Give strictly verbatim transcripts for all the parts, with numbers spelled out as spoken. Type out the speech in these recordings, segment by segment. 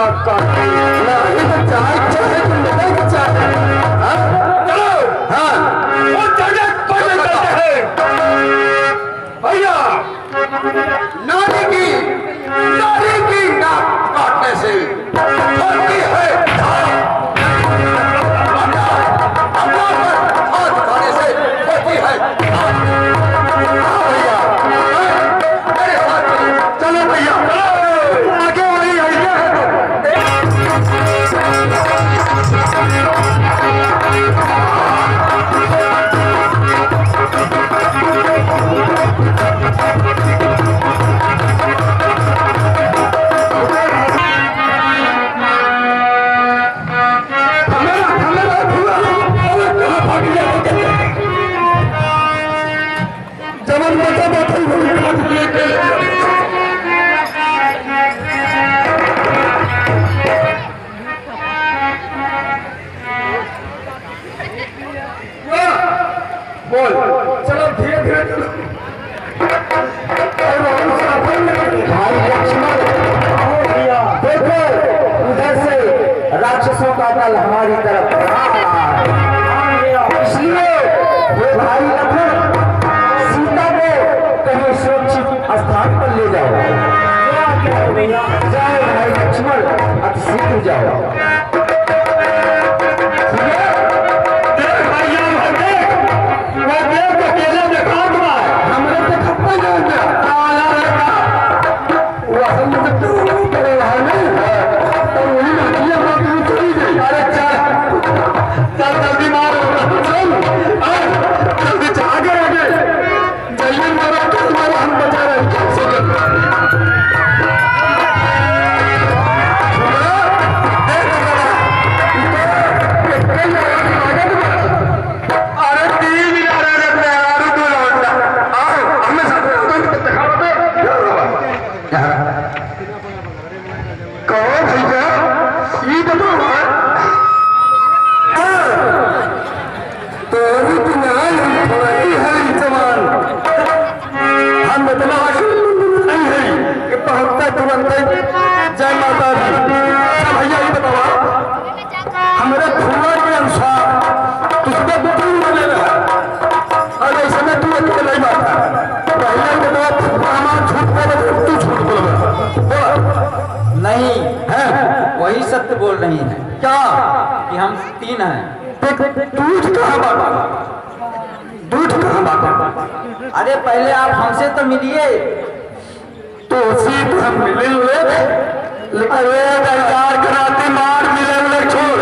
नहीं तो चाहे, चाहे तो मिले के चाहे। हाँ? चलो। हाँ। वो जगह पर चलते हैं। भैया, नारी की, नारी की नाक काटने से होती है। अपना पर हाथ उठाने से होती है। हाँ भैया, मेरे साथ चलो। चलो भैया, चलो। आगे वही idea है तो। जवन बचा बचा वही काट लेके। बोल, चलो धीरे धीरे चलो। और हम साथ में भाई लक्ष्मण, देखो उधर से राक्षसों का दल हमारी तरफ आ रहा है। इसलिए हे भाई लखन, सीता को कहीं सुरक्षित स्थान पर ले जाओ। जाओ भाई लक्ष्मण, अति शीघ्र जाओ। देख भैया, वो देख, वो देख, अकेले देखात बा। हमरे देखात बा, ना, ना। काला रे का। वो असल में तो तू नहीं करे रहा, नहीं? तो वही लड़कियाँ बात में चली गई। अरे चल, चल जल्दी मार, चल, अरे, जल्दी चल, आगे, आगे। जइयन मरा, कल मरा, हम बचा रहे, कम से कम। अरे तीन मिनट, अरे मेहरारू दो लौंडा। आओ, हमें साथ में आओ, तो दिखाओ तो। कहो भैया, ई बताओ। हाँ। तोरी दुनिया हम थोड़ी है जवान। हम इतना अकलमंद नहीं है कि पहुंचते तुरंत जय माता दी। अच्छा भैया, ये बताओ, हमरे फुआ के अनुसार तुझको दो तीन बने रहा, और ऐसे में तू अकेला ही बात है। पहले ही बताओ, फुआ हमारा झूठ बोले, तू झूठ बोल रहा। बोल। नहीं, है। वही सत्य बोल रही है। क्या? कि हम तीन हैं। तो झूठ कहाँ बाबा? झूठ कहाँ बाबा? अरे पहले आप हमसे तो मिलिए। तो उसी तो हम मिले लोग, लेकिन अरे दरकार कराते मार मिले लोग छोड़।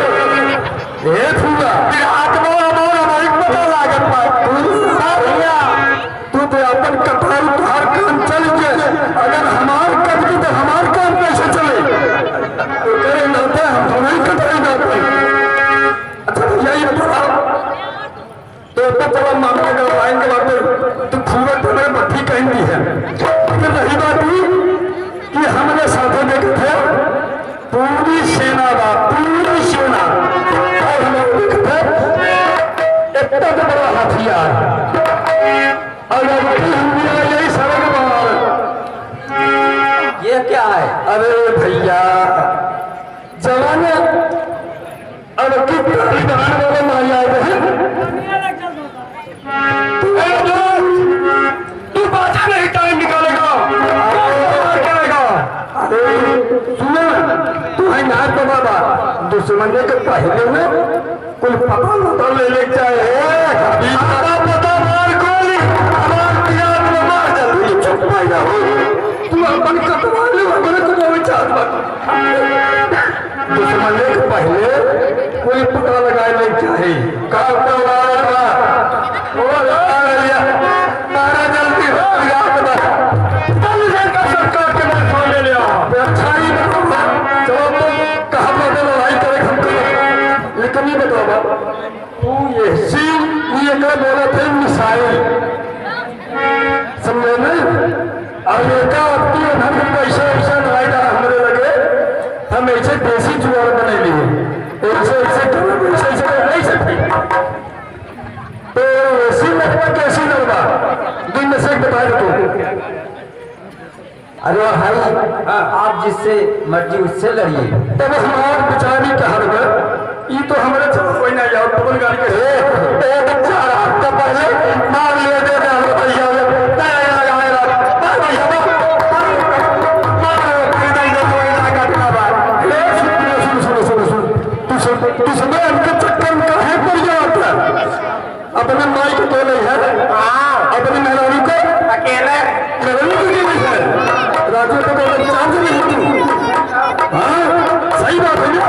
हे फूला, फिर आत्मा और हमारी पता लागत बा। तू भैया, तू तो अपन कपाल तोहार काम चल के, अगर हमार कट के तो हमार काम कैसे चले? तो करे नाते हम तो नहीं कटाई जाते। अच्छा भैया, ये बताओ, तो इतना चला मामला का लाइन के बात, तू फूला तो मेरे बत्ती कहीं भी है। लेकिन रही बात ये कि हमने साथे देखे थे, पूरी सेना बा, पूरी सेना। और हम लोग देखे थे, इतना तो बड़ा हथियार। और अब की हम मेरा यही सड़क बाहर। ये क्या है? अरे भैया, जवान, अब की तालिबान वाले मार आए हैं। तू, ए दोस्त, तू बाजा नहीं टाइम निकालेगा, क्या करेगा? अरे सुनो, तू है नाथ बाबा, दुश्मन के पहले में कुल पता पता ले ले चाहे। अभी पता पता मार गोली, हमार पियाज में मार जा, तू चुप बैठ जा। तू अपन कटवा ले, हमरे तो कोई चाहत बा। दुश्मन के पहले कोई पता लगाए ले चाहे। का उतावला बा? ओ लगा लिया। मारा जल्दी हो, याद बा। जल्दी से का सरकार के मैं फोन ले लिया। अच्छा ही बताओ, चलो तो कहाँ पर लड़ाई करे हमको? लेकिन ये बताओ बा, तू ये सी, ये का बोला थे मिसाइल, समझे ना? अब ये का अब तू अगर पैसा वैसा नहीं था हमरे लगे, हम ऐसे देसी जुगाड़ बने लिए, ऐसे ऐसे करो, ऐसे ऐसे करो, नहीं सकते। तो ऐसी लड़वा कैसी लड़वा, दिन में से एक बता दे तू। अरे भाई, हाँ। आप जिससे मर्जी उससे लड़िए। तब हमार बिचारी कहल बा, ई तो हमरे चलो कोई ना यार, पवन गाड़ी के। ए, ए, तो चार हफ्ता पहले मार लिया दे दे, अरे भैया, ए, ए, ए, ए, ए, ए, ए, भैया, मार, मार, मार, मार, ए, सुनो, सुनो, सुनो, सुनो, सुनो। तू सुन, तू सुन, इनके चक्कर में काहे पड़ गया था? अपने माई को तो नहीं है, हाँ। अपनी मेहरारू को अकेले। मेहरारू को भी नहीं है। राजू को तो चार्ज नहीं तू। हाँ, सही बात है ना?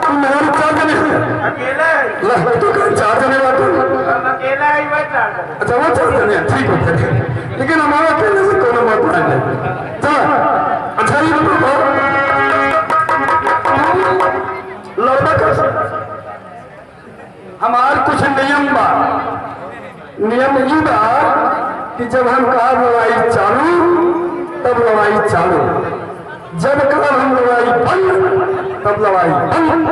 तू मेहरारू चार्ज नहीं है। अकेले। ला, तो कहीं चार्ज नहीं बात है। हम अकेले ही बस चार्ज। अच्छा, वो चार्ज नहीं है, ठीक है, ठीक है। लेकिन हमारा अकेले से कोनो बात नहीं है। चलो, अच्छा, ये बताओ, लड़का कैसे? हमार कुछ नियम बा। नियम ई बा कि जब हम कहब लड़ाई चालू, तब लड़ाई चालू, जब कहब हम लड़ाई बंद, तब लड़ाई बंद।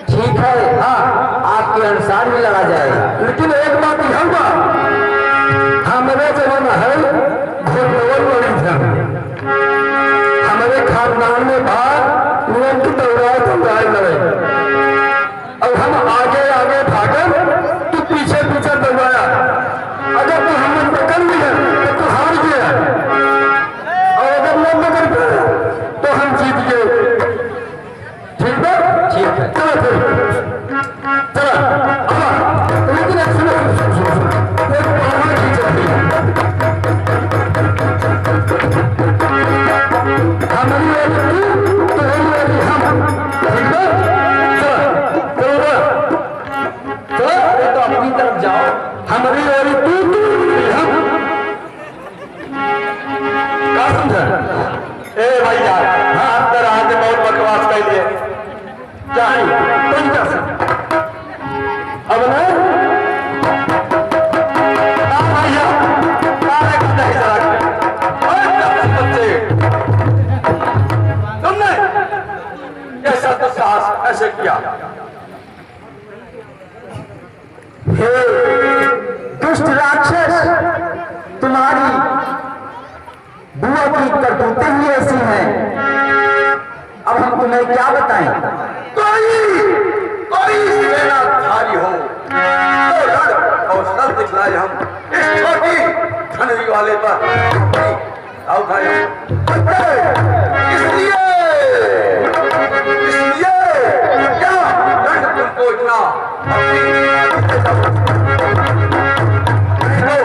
ठीक है, हाँ, आपके अनुसार ही लड़ा जाए। लेकिन एक बात यह बा, हमरे जवन है, घोड़दौड़ लड़ी थे हम। हमरे खानदान में बा, नियम की दौड़ाए, दौड़ाए लड़े। और हम आगे आगे भागन, तू पीछे पीछे दौड़ाया। अगर तू हमें पकड़ लिया, तो तू हार गया। और अगर न पकड़ पाया, तो हम जीत गए। ठीक है? ठीक है। चलो फिर। चलो। अब लेकिन एक सुनो, सुनो, सुनो, सुनो। एक पावर की चलती है। हमारी ओर तू, तुम्हारी ओर हम। ठीक है? चलो, चलो, चलो। चलो, अरे तो अपनी तरफ जाओ। हमारी ओर तू, तुम्हारी ओर हम। का समझा? ए भैया, हाँ, अंदर आके बहुत बकवास कर लिए। क्या है? तुम क्या समझ? अब ना? का भैया? का रे, का नहीं चला? ओए, बच्चे! तुमने कैसा दुस्साहस कैसे किया? हे दुष्ट राक्षस, तुम्हारी बुआ की करतूतें ही ऐसी हैं, अब हम तुम्हें क्या बताएं? कोई, कोई सेनाधारी हो तो रण कौशल दिखलाए हम इस छोटी धनुष वाले पर। आओ भाई, इसलिए, इसलिए क्या दंड तुमको इतना? नहीं तो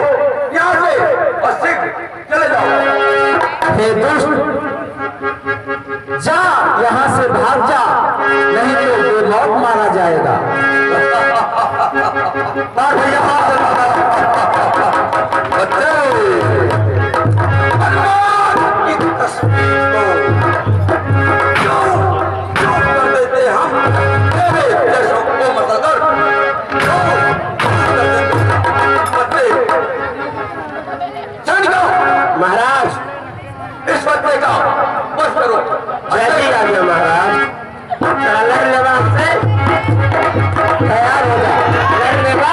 यहाँ से और शीघ्र चले जाओ। हे दुष्ट, जा, यहाँ से भाग जा, नहीं तो बेमौत मारा जाएगा। मार भैया, मार दे, मार दे। बच्चे, हनुमान की तस्वीर को क्यों, क्यों कर देते हम? तेरे जैसों को मत अगर क्यों कर देते? बच्चे, जान का महाराज, इस बच्चे का वध करो। जय श्री राधे महाराज। चला लड़ लेवा हमसे, तैयार हो जा, लड़ लेवा।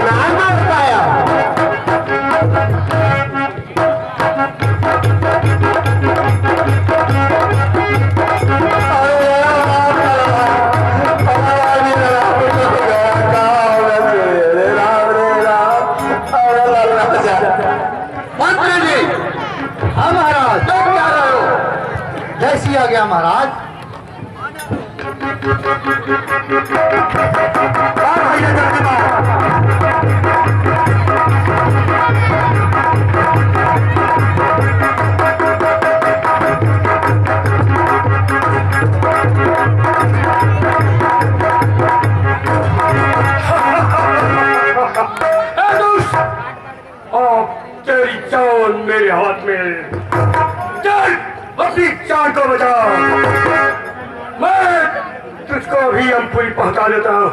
ना मार पाया। मंत्री जी, हाँ महाराज, क्या कह रहे हो? जय सिया गया महाराज। ए दुष्ट! अब तेरी जान मेरे हाथ में। चल, अपनी जान को बचा। मैं तुझको भी अमपुरी पहुंचा देता हूँ।